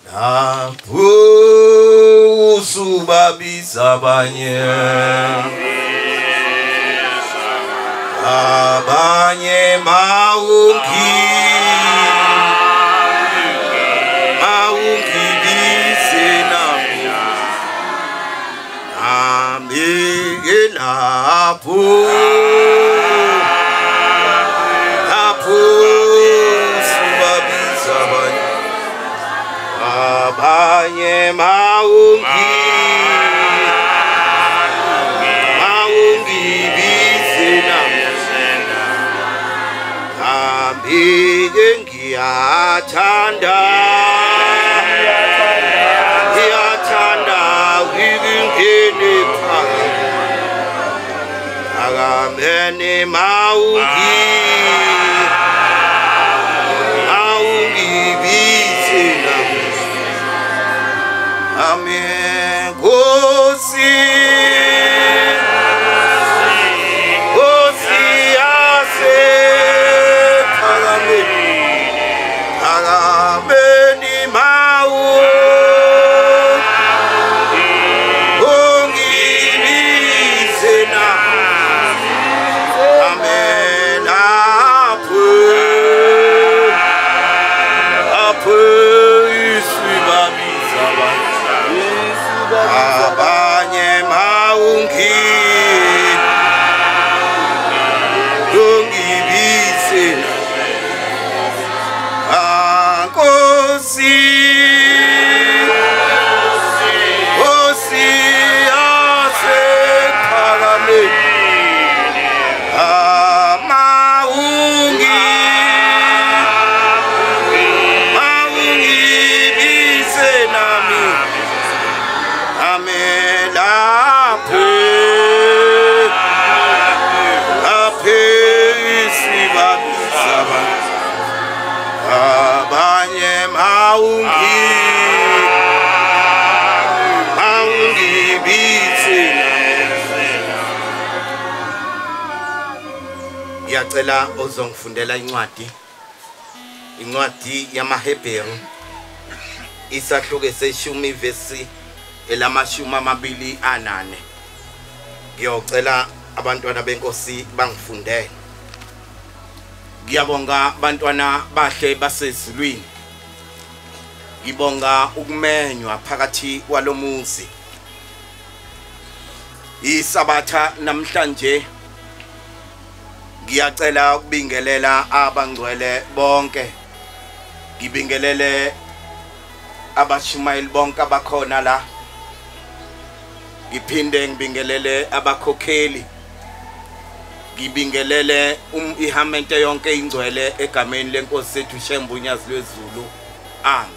Lapho usubabiza abanye, abanye mawungibize nabo, nami lapho lapho usubabiza abanye, abanye mawungibize nabo, nami ngiyathanda, ngiyathanda ukungena phakameni, mawungibize nabo. Amen. Nkosi, Nkosi yasephakameni, phakameni mawungibize nabo. Amen. Apho apho isibabiza abanye, mawungibize Nkosi, Nkosi yasephakameni, mawungibize nami. Amen. Lapho lapho isibabiza abanye, mawungibize. Ngiyacela ozongifundela incwadi yamaHebheru isahluko seshumi vesi 24. Ngiyocela abantwana benkosi bangifundele. Ngiyabonga bantwana bahle basezulwini. Ngibonga ukumenywa phakathi kwalomuzi. Isabatha namhlanje ngiyacela ukubingelela abangcwele bonke. Ngibingelele abashumayeli bonke abakhona la. Ngiphinde ngibingelele abakhokheli. Ngibingelele ihamente yonke ingcwele egameni lenkosi sethu Shembe uNyazi lwezulu. Amen.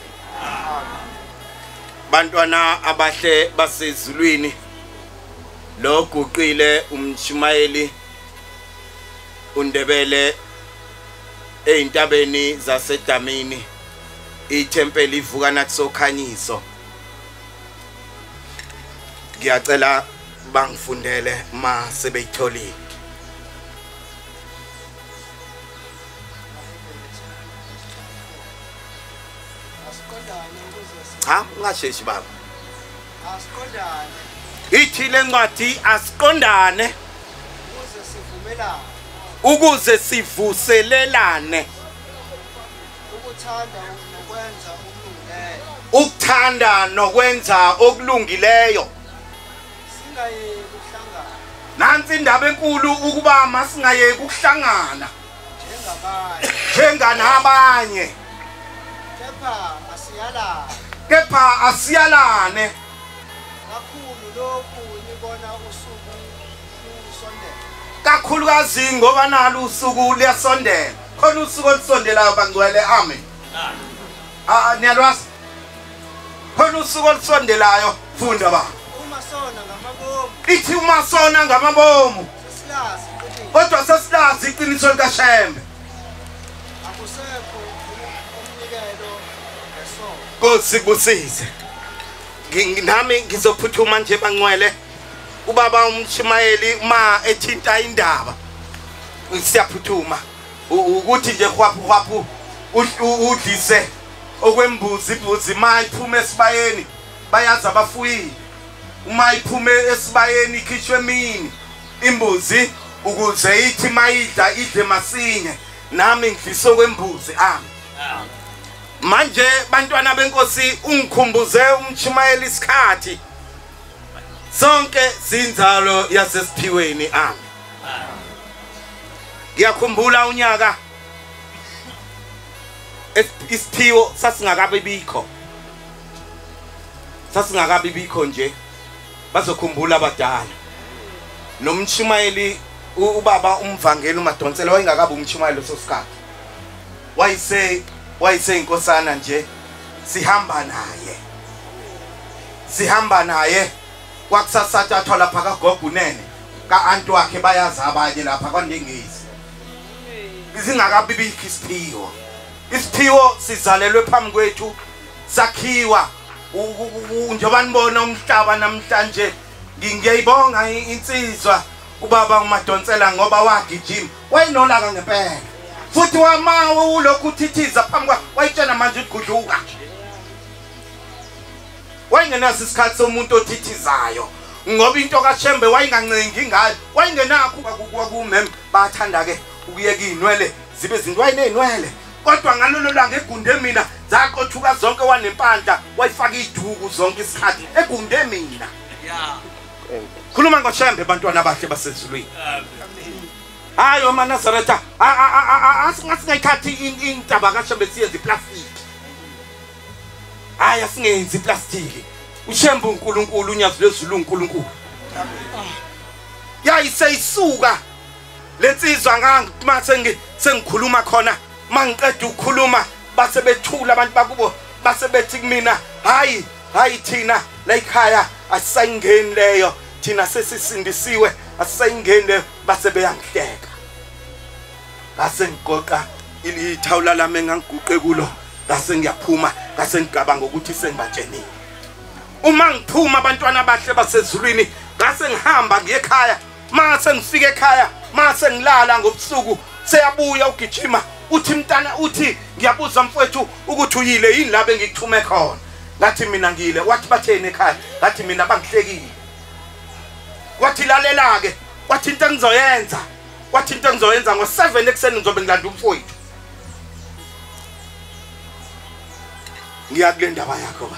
Bantwana abahle basezulwini, lo guqile umshumayeli uNdebele eintabeni zaseDamini, ithempeli ivuka nathi sokhanyiso. Ngiyacela bangifundele ma sebeyitholile. Cha, ungasheshi baba. Asiqondane. Ithi lencwadi asiqondane ukuze sivumelane, ukuze sivuselelane ukuthanda nokwenza okulungileyo, ukuthanda nokwenza okulungileyo. Singayeki ukuhlangana. Nansi indaba enkulu, ukuba masingayeki ukuhlangana njengabanye, njenganabanye, kepha asiyalane, kepha asiyalane kakhulu lokhu nibona usuku lusondela, kakhulukazi ngoba nalo usuku luyasondela. Khona usuku olusondelayo bangcwele. Amen. Ah, niyalwazi khona usuku olusondelayo. Funda ba. Uma sona ngamabomu, ithi uma sona ngamabomu sesilazi iqiniso, kodwa sesilazi iqiniso likaShembe. Akusekho umnikelo ngesono. Nkosi kusize. Nami ngizophuthuma nje bangcwele. Ubaba umshumayeli uma ethinta indaba siyaphuthuma ukuthi nje hwaphu hwaphu udlise Okwembuzi imbuzi mayiphuma esibayeni bayazi abafuyile. Uma iphume esibayeni ikhishwe emini imbuzi ukuze ithi mayidla idle masinye. Nami ngidlisa okwembuzi. Amen. Manje bantwana benkosi ungikhumbuze umtshumayeli isikhathi sonke sinzalo yasesiphiweni. Amen. Ngiyakhumbula unyaka isiphiwo sasingakabi bikho, sasingakabi bikho nje, bazokhumbula abadala. Nomshumayeli ubaba umvangeli uMadonsela wayengakabi umshumayeli leso sikhathi, wayise inkosana nje. Sihamba naye, sihamba naye kwakusasathathwa lapha kagogo unene ka-anti wakhe, bayazi abanye lapha kwaNdengezi. Izingakabi bikho isiphiwo. Isiphiwo sizalelwe phambi kwethu, sakhiwa njengoba nibona umhlaba namhlanje. Ngiyayibonga insizwa ubaba uMadonsela ngoba wagijima, wayenolaka ngempela futhi wama ulokhu uthithiza phambi kwa wayitshena manje ugudluka. Wayengenaso isikhathi somuntu othithizayo ngoba into kaShembe wayengancengi ngayo, wayengenakho kwakumem. Bathanda ke ukuyeka inwele zibe izinto, wayeneyinwele kodwa ngalolo langa egunde mina zaqothuka zonke, wanempandla wayifaka iduku zonke isikhathi egunde mina. Khuluma ngoShembe bantwana abahle basezulwini. Hayi oManazaretha, asingayithathi intaba kaShembe siyenze iplastiki. Hayi asingenzi iplastiki. uShembe uNkulunkulu, unyazi lwezulu uNkulunkulu. Yayiseyisuka lensizwa ngangimase sengikhuluma khona, mangiqeda ukukhuluma base bethula abantu bakubo, base bethi kumina hayi hayi thina la ekhaya asisayingeni leyo, thina sesisindisiwe asisayingeni leyo. Base beyangihleka. Ngase ngigoqa ithawula lami engangiguqe kulo, ngase ngiyaphuma, ngase ngigaba ngokuthi sengibatshenile. Uma ngiphuma abantwana abahle basezulwini, ngase ngihamba ngiye ekhaya. Mase ngifika ekhaya, mase ngilala ngobusuku, seyabuya ugijima uthi mntana, uthi ngiyabuza mfowethu ukuthi uyile yini la bengikuthume khona. Ngathi mina ngiyile. Wathi batheni ekhaya? Ngathi mina bangihlekile. Wathi lalela ke, wathi into engizoyenza, wathi into engizoyenza ngo7 ekuseni ngizobe ngilanda umfowethu. Ngiya kule ndaba yakho baba.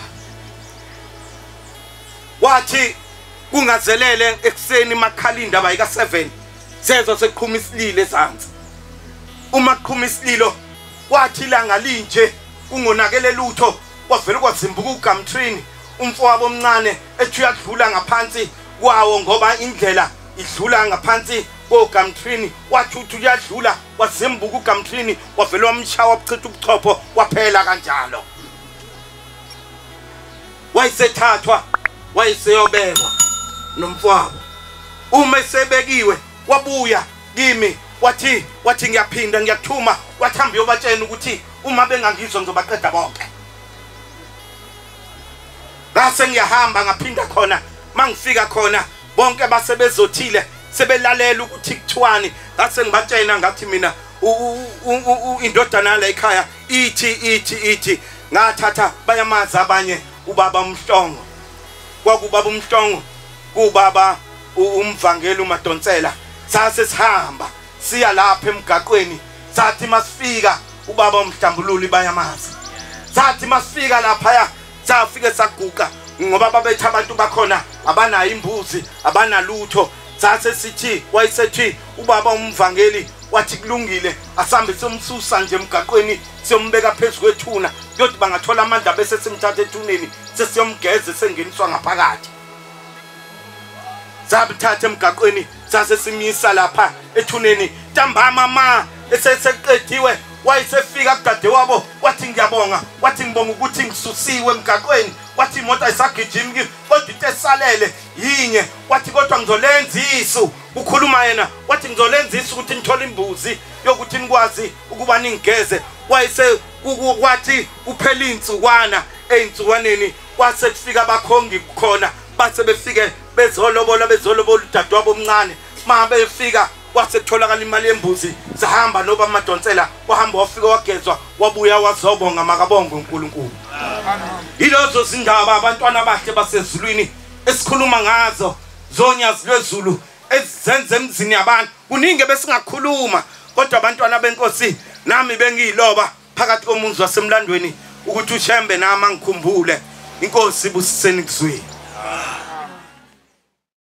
Wathi kungazelele ekuseni makhala indaba yika 7 sezwa sekuqhuma isililo ezansi. Uma kuqhuma isililo wathi ilanga linje kungonakele lutho, kwavela kwazimbuka uGamtrini umfowabo omncane ethi uyadlula ngaphansi kwawo ngoba indlela idlula ngaphansi koGamtrini. Wathi uthi uyadlula wazimbuka uGamtrini, wavela wamshaya wabuchitha ubuchopho, waphela kanjalo. Wayesethathwa wayeseyobekwa nomfowabo. Uma esebekiwe wabuya kimi wathi ngiyaphinda ngiyakuthuma. Wathi hamba uyobatshela ukuthi uma bengangizwa ngizobaqeda bonke. Ngase ngiyahamba ngaphinda khona. Mangifika khona bonke basebezothile sebelalela ukuthi kuthiwani. Ngase ngibatshela ngathi mina indodana la ekhaya ithi ithi ithi. Ngathatha bayamazi abanye ubaba uMhlongo, kwakubaba uMhlongo kubaba umvangeli uMadonsela. Sase sihamba siya lapha emgaqweni, sathi masifika ubaba umhlambululi bayamazi. Sathi masifika lapha safike saguqa ngoba babethe abantu bakhona abanayo imbuzi abanalutho. Sase sithi wayesethi ubaba umvangeli wathi kulungile asambe siyomsusa nje emgaqweni siyombeka phezulu kwethuna, kuyothi bangathola amandla bese simthatha ethuneni sesiyomgeza sengeniswa ngaphakathi. Sabuthatha emgaqweni sase simisa lapha ethuneni. Ntambama ma eseseqediwe wayesefika kudadewabo wathi ngiyabonga, wathi ngibonga ukuthi ngisusiwe emgaqweni. Wathi imoto ayisagijimi kimi kodwa into esalele yinye. Wathi kodwa ngizolenza isu, ukhuluma yena, wathi ngizolenza isu ukuthi nithole imbuzi yokuthi nikwazi ukuba ningigeze. Wayese kwathi kuphela insukwana, ey'nsukwaneni kwase kufika abakhongi khona, base befike bezolobola udadewabo omncane. Ma befika Kwase kutholakala imali yembuzi, sahamba noba Madonsela, wahamba wafika wagezwa, wabuya wazobonga, makabonge uNkulunkulu. Yilezo zindaba abantwana abahle basezulwini esikhuluma ngazo, zonyazi lwezulu ezenze emzini yabantu. Kuningi besingakhuluma, kodwa abantwana benkosi nami bengiyiloba phakathi komuzi wasemlandweni ukuthi uShembe nami angikhumbule. Inkosi ibusiseni kuzwini.